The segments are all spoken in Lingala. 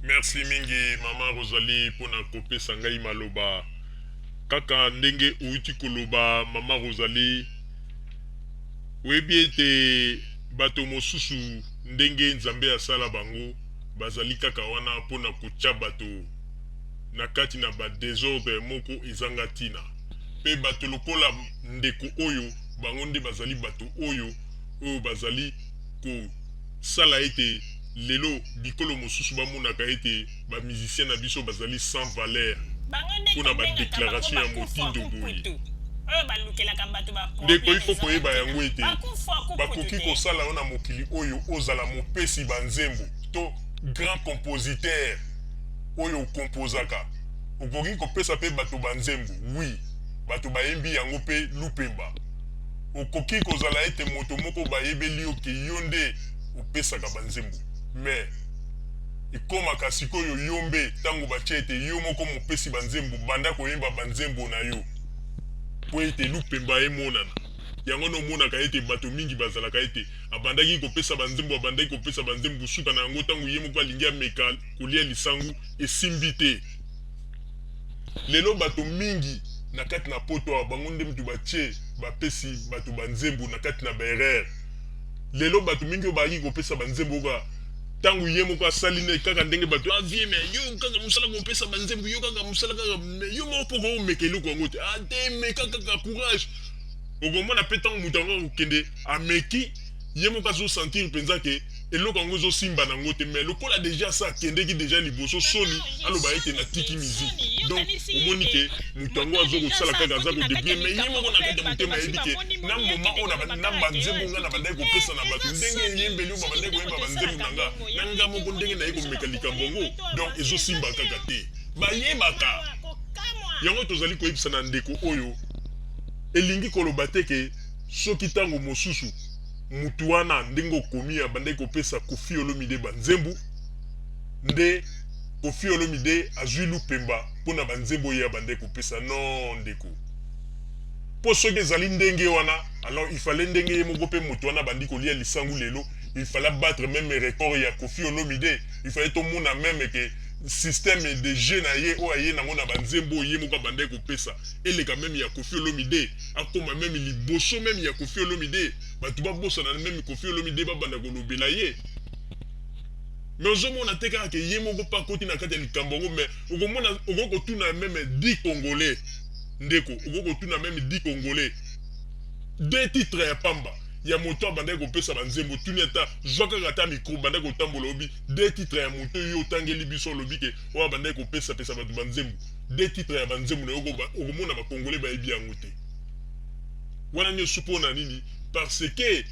Merci mingi mama Rosalie pona kopesa ngai maloba. Kaka ndenge outi koloba mama Rosalie, oyebi ete bato mosusu ndenge Nzambe asala bango bazali kaka wana pona kotia bato na kati na ba desordre moko ezanga tina. Pe bato lokola ndeko oyo bango nde bazali bato oyo oyo bazali kosala ete lelo bikolo mosusu bamonaka ete ba musiciens na biso bazali sans valeur Bango nde mpo na ba tobengaka bango declarations ya bakufa motindo boye. kuputu oyo balukelaka bato ba Ndeko, il problème faut ezanga koyeba ntina. yango ete Bakufa kuputu bakoki te. kosala yo na mokili oyo ozala mopesi ba nzembo to grand compositeur oyo okompozaka. Okoki kopesa mpe bato ba nzembo, oui, bato bayembi yango mpe lupemba. Okoki kozala ete moto moko bayebeli yo ke yo nde opesaka ba nzembo mais ekomaka sikoyo yo mbe tango batie ete yo moko mopesi ba nzembo banda koyemba ba nzembo na yo po ete lupemba emonana. Yango wana omonaka ete bato mingi bazalaka ete abandaki kopesa ba nzembo abandaki kopesa ba nzembo suka na yango tango ye moko alingi ameka kolia lisangu esimbi te. Lelo bato mingi na kati na poto awa bango nde mutu batie bapesi bato ba nzembo na kati na ba erreur. Lelo bato mingi oyo bayaki kopesa ba nzembo oyoka tango ye moko asali ne kaka ndenge bato ah vieux mais yo kaka mosala kopesa ba nzembo yo kaka mosala kaka mais yo moko mpo okomeka eloko yango te ah te meka kaka courage. Okomona mpe tango moto yango akokende ameki ye moko azo sentir mpenza ke eloko yango ezo simba nango te mais lokola dejà asa akendeki dejà liboso soni aloba ete natiki musique donc omoni ke moto yango azo kosala kaka aza ko debrouiller mais ye moko na kati ya motema ayebi ke na moment oyo na ba nzembo nga nabandaki kopesa na bato ndenge eyembeli oyo babandaki koyemba ba nzembo na nga na nga moko ndenge naye komeka likambo yango donc ezo simba kaka te bayebaka yango tozali koyebisa na ndeko oyo elingi koloba te ke soki tango mosusu Mutu wana ndenge okomi abandaki kopesa Koffi Olomide ba nzembu nde Koffi Olomide azui lupemba pona ba nzembo ye abandaki kopesa non ndeko po soki ezali ndenge wana alors il fallait ndenge ye moko pe mutu wana abandi kolia lisangu lelo il fallait abattre meme record ya Koffi Olomide il fallait tomona meme ke système de jeu na ye oyo aye nango na ba nzembo oyo ye moko abandaki kopesa eleka meme ya Koffi Olomide akoma meme liboso meme ya Koffi Olomide batu babosana meme Koffi Olomide babanda kolobela ye mais ozomona te kaka ke ye moko mpe akoti na kati ya likambo yango mais okomona okoki kotuna meme 10 congolais ndeko okoki kotuna meme 10 congolais deux titres ya pamba ya moto abandaki kopesa banzembo tuni ata zwa kaka ata micro bandaki kotambola obi deux titres ya moto yo otangeli biso olobi ke oyo abandaki kopesapesa bato banzembo deux titres ya banzembo na yo okomona ba congolais bayebi yango te wana nyonso mpo na nini parce que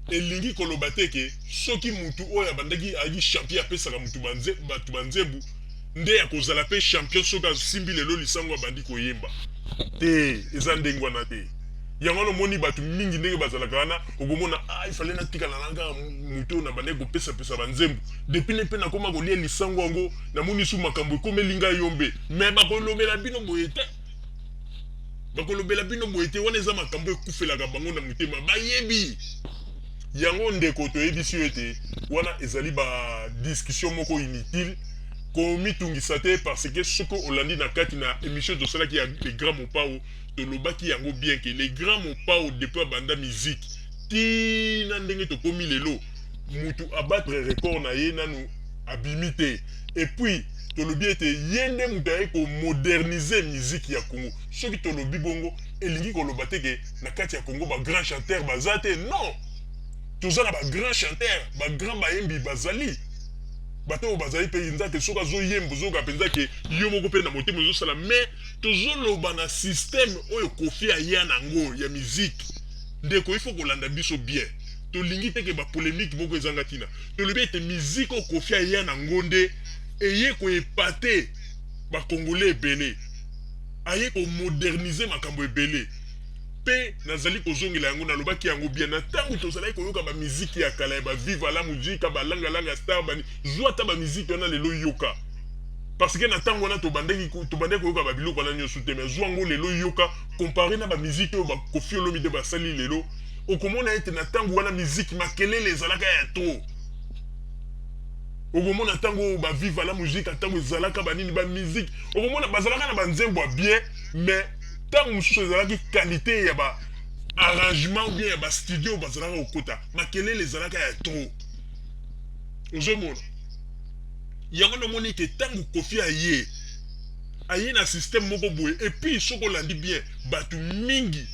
elingi koloba te ke soki mutu oyo abandaki ayaki champion apesaka mutu bato banzembo nde akozala mpe champion soki asimbi lelo lisango abandi koyemba te eza ndenge wana te yango wana omoni bato mingi ndenge bazalaka wana okomona ah, ifale natikala na kaka moto oyo nabandaki kopesapesa banzembo depuis ne mpe nakoma kolia lisango yango namoni su makambo ekomeli ngai yombe me bakolobela bino boye te bakolobela bino boye te wana eza makambo ekufelaka bango na motema bayebi yango ndeko toyebisi yo ete wana ezali ba discussion moko inutile komitungisa te parce que soki olandi na kati na émission tosalaki ya le grand mopao tolobaki yango bien ke le grand mopao depuis abanda musique ti na ndenge tokomi lelo mutu abattre record na ye nanu abimi te et puis tolobi ete ye nde moto aye komoderniser musique ya Congo soki tolobi bongo elingi koloba te ke na kati ya Congo ba grand chanteur baza te non toza na ba grand chanteur ba grand bayembi bazali bato oyo bazali mpenza ke soki azoyemba ozoyoka mpenza ke yo moko mpe na motema ozosala mais tozoloba na système oyo Koffi aya nango ya musique ndeko il faut kolanda biso bien tolingi te ke ba polemique moko ezanga ntina tolobi ete musique oyo Koffi aya nango nde eye koepate ba congolais ebele aye komodernize makambo ebele mpe nazali kozongela yango nalobaki yango bien na ntango tozalaki koyoka bamiziki ya kala ya baviva la muzika balangalanga star bani zwa ata bamiziki wana lelo yoka parce que na ntango wana tobandaki koyoka babiloko wana nyonso te mais zwa yango lelo yoka compare na bamiziki oyo bakofi olomide basali lelo okomona ete na ntango wana miziki makelele ezalaka ya trop. Okomona ntango oyo baviva la musique, ntango ezalaka banini, bamusique, okomona bazalaka na banzembo ya bien, mais ntango mosusu ezalaki qualité ya ba arrangement ou bien ya bastudio bazalaka kokota, makelele ezalaka ya trop. Ozomona yango, namoni ke ntango Kofi aye na système moko boye. Et puis soki olandi bien, bato mingi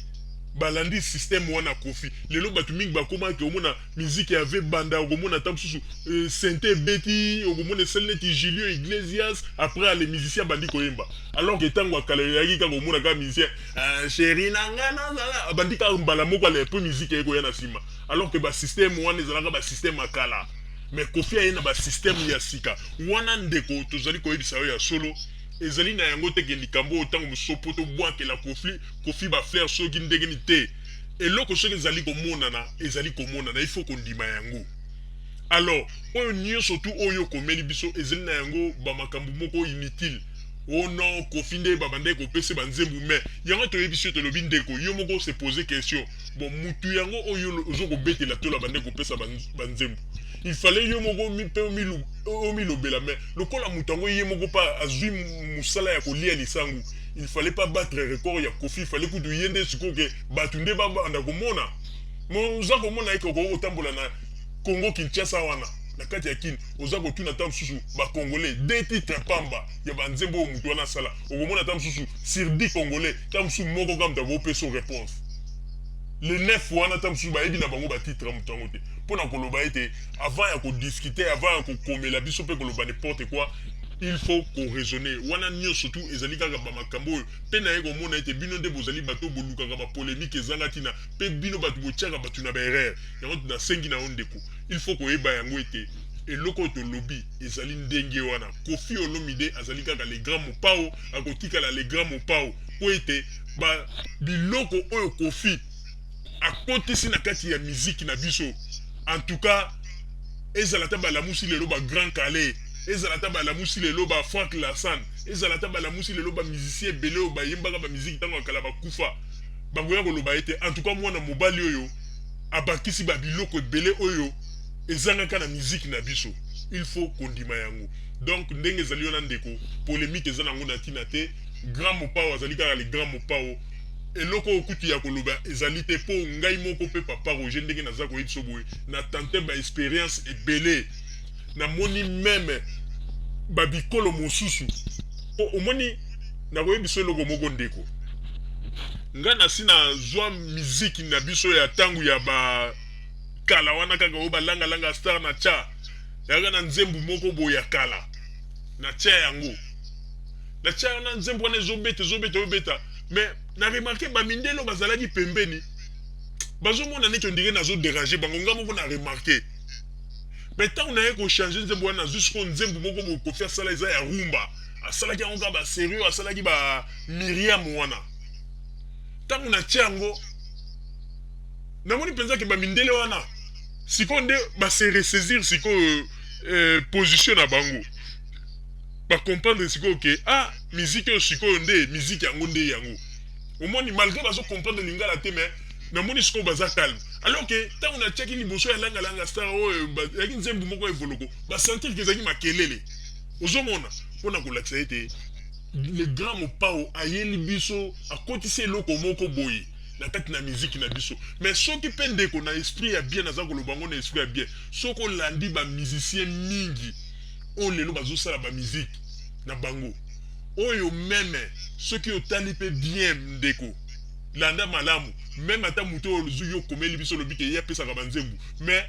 balandi système wana Kofi. Lelo bato mingi bakomaki omona musique ya ve banda, okomona ata mosusu synthé ebeti, okomona esali neti Julio Iglesias, après ale musicien abandi koyemba, alors ke ntango akala ezalaki kaka omona kaka musicien "Chéri na nga nazala", abandi kaka mbala moko, ale po musique ekoya na nsima, alors ke basystème wana ezalaka basystème ya kala. Mais Kofi aye na basystème ya sika wana. Ndeko, tozali koyebisa yo ya solo, ezali na yango te ke likambo oyo ntango mosusu po tobwakela Kofi bafleurs soki ndenge nini te. Eloko soki ezali komonana, ezali komonana, il faut kondima yango. Alors oyo nyonso tu oyo okomeli biso ezali na yango bamakambo moko inutile. Oh non, Kofi nde babandaki kopesa banzembo, mais yango toyebi so, tolobi ndeko, yo moko se pose question. Bon, mutu yango oyo ozo kobetela tola bandeki kopesa banzembo, il fallait yo moko mpe omilobela. Mais lokola moto yango ye moko mpa azwi mosala ya kolia lisangu, il fallait pas battre record ya Kofi, il fallait kutu ye nde sikoyo ke bato nde babanda komona. Oza komona eke okoki kotambola na Congo Kinshasa wana, na kati ya Kini, oza kotuna ata mosusu bacongolais deux titres pamba ya banzembo oyo motu wana asala, okomona ata mosusu sur 10 Congolais, ata mosusu moko kaka moto akopesa réponse. Le neuf wana, ata mosusu bayebi na bango batitre ya moto yango te. Mpo na koloba ete avant ya kodiscuter, avant ya kokomela biso mpe koloba n'importe quoi, il faut koraisonner. Wana nyonso tu ezali kaka bamakambo oyo mpe naye komona ete bino nde bozali bato bolukaka bapolémique ezanga ntina, mpe bino bato botiaka bato na baerreur. Yango nasengi na yo ndeko, il faut koyeba yango ete eloko oyo tolobi ezali ndenge wana. Kofi Olomide azali kaka le grand Mopao, akotikala le grand Mopao, mpo ete biloko oyo Kofi akotisi na kati ya miziki na biso, en tout cas, ezala ata balamusi lelo bagrand Kallé, ezala ata balamusi lelo bafrank Lassan, ezala ata balamusi lelo bamusicien ebele oyo bayembaka bamiziki ntango ya kala bakufa, bakoya koloba ete en tout cas mwana mobali oyo abakisi babiloko ebele oyo ezangaka na miziki na biso. Il faut kondima yango. Donc ndenge ezali wana ndeko, polémique eza nango na ntina te. Grand Mopao azali kaka le grand Mopao. Eloko oyo kutu ya koloba ezali te, mpo ngai moko mpe papa Roger, ndenge naza koyebi so boye, na tenter baexpérience ebele, namoni même babikolo mosusu. Mpo omoni, nakoyebi so eloko moko ndeko, ngai nasi nazwa miziki na biso ya ntango ya bakala wana kaka oyo balangalanga star, na tya yaka na nzembo moko boye ya kala, na tia yango, na tia wana nzembo wana ezobeta, ezobeta, ezobeta, mais na remarquer bamindele oyo bazalaki pembeni bazomona neti on dirait nazodéranger bango. Nga moko na remarquer. Mais ntango naye kochanger nzembo wana, nazwi sikoyo nzembo moko boye Kofi asala, eza ya rumba, asalaki yango kaka basérieux, asalaki ba Miriam wana. Ntango natia yango, namoni mpenza ke bamindele wana sikoyo nde base ressaisir sikoyo position na bango, bacomprendre sikoyo ke ah, miziki oyo sikoyo nde miziki yango nde yango. Omoni, malgré bazocomprendre lingala te, mais namoni sikoyo baza calme, alors ke ntango natiaki liboso ya langalanga star oyo ezalaki nzembo moko evoloko, basentir ke ezalaki makelele. Ozomona, mpona kolakisa ete le grand Mopao ayeli biso, akotisi eloko moko boye na kati na miziki na biso. Mais soki mpe ndeko, na esprit ya bien, naza koloba ngo na esprit ya bien, soki olandi bamusicien mingi oyo lelo bazosala bamiziki na bango oyo, même soki otali mpe bien ndeko, landa malamu, même ata moto oyo ozwi yo okomeli biso, olobi ke ye apesaka banzembo, mais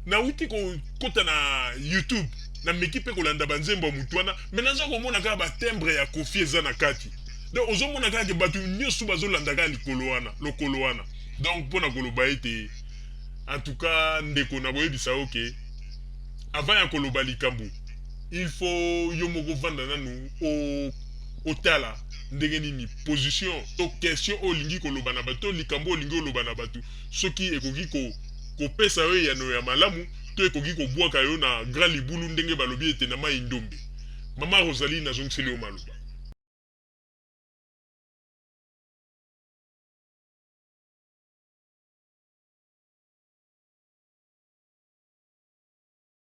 nauti kokota na YouTube, nameki mpe kolanda banzembo ya motu wana, mais naza komona kaka batimbre ya Kofi eza na kati. Donc ozomona kaka ke bato nyonso bazolanda kaka likolo wana, lokolo wana. Donc mpona koloba ete en tout cas ndeko, nakoyebisa yo ke avant ya koloba likambo, il faut yo moko vanda nanu, otala ndenge nini position to question oyo olingi koloba na bato, to likambo oyo olingi oloba na bato, soki ekoki kopesa yo eyano ya malamu to ekoki kobwaka yo na grand libulu, ndenge balobi ete na mai ndombe. Mama Rosalie, nazongiseli yo maloba.